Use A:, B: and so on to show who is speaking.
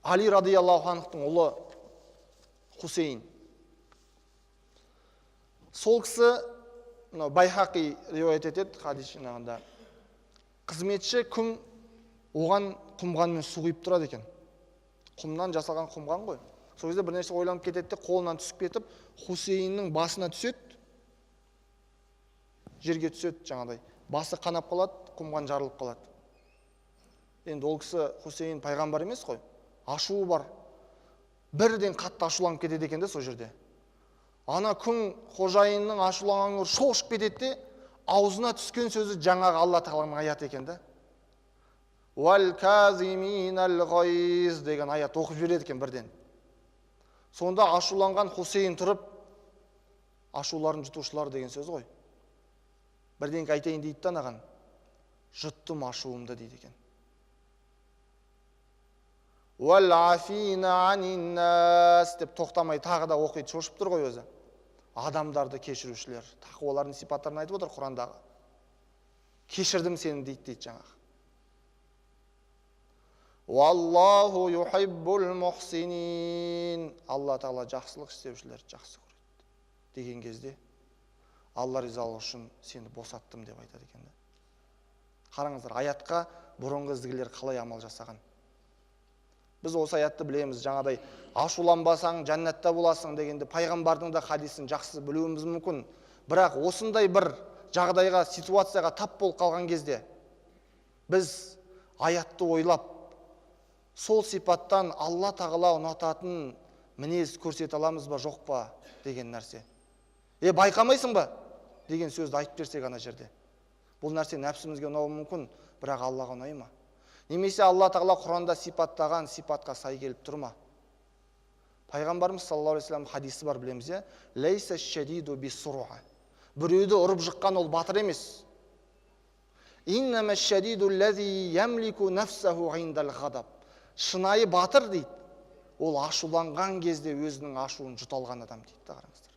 A: Али радиаллаху анхтың ұлы Хусейн. Сол кісі, мынау Байхақи риуаят етеді хадис жинағында, қызметші күң оған құмғанмен су құйып тұрады екен. Құмнан жасалған құмған ғой. Сол кезде бір нәрсе ойланып кетеді де, қолынан түсіп кетіп, Хусейннің басына түседі, жерге түседі жаңағыдай. Басы қанап қалады, құмған жарылып қалады. Енді ол кісі Хусейн пайғамбар емес қой, ашуы бар. Бірден қатты ашуланып кетеді екен де сол жерде. Ана күң қожайынның ашуланғанын көріп шошып кетеді де, аузына түскен сөзі жаңағы Алла тағаланың аяты екен да. Уәл казиминал ғайз деген аят оқып жібереді екен бірден. Сонда ашуланған Хусейн тұрып, ашуларын жұтушылар деген сөз ғой. Бірдеңке айтайын дейді да анаған. Жұттым ашуымды дейді екен. Уәл афина анин-нас деп тоқтамай тағы да оқиды, шошып тұр ғой өзі. Адамдарды кешірушілер, тақуалардың сипаттарын айтып отыр Құрандағы. Кешірдім сені дейді, дейді жаңағы. Уаллаху юхиббул мухсинин. Алла тағала жақсылық істеушілерді жақсы көреді деген кезде, Алла ризалығы үшін сені босаттым деп айтады екен да. Қараңыздар, аятқа бұрынғы ізгілер қалай амал жасаған. Біз осы аятты білеміз, жаңағыдай ашуланбасаң жәннатта боласың дегенде пайғамбардың да хадисін жақсы білуіміз мүмкін. Бірақ осындай бір жағдайға, ситуацияға тап болып қалған кезде біз аятты ойлап, сол сипаттан Алла тағала ұнататын мінез көрсете аламыз ба, жоқ па деген нәрсе. Байқамайсың ба деген сөзді айтып берсек ана жерде. Бұл нәрсе нәпсімізге ұнауы мүмкін, бірақ Аллаға ұнай ма? Немесе Алла тағала Құранда сипаттаған сипатқа сай келіп тұр ма? Пайғамбарымыз саллаллаху алейхи вассалам хадисі бар, білеміз, иә? Лейса шадиду биссуруа. Біреуді ұрып жыққан ол батыр емес. Иннама шадиду лази ямлику нафсаху индал ғадаб. Шынайы батыр дейді, ол ашуланған кезде өзінің ашуын жұта алған адам дейді да, қараңыздар.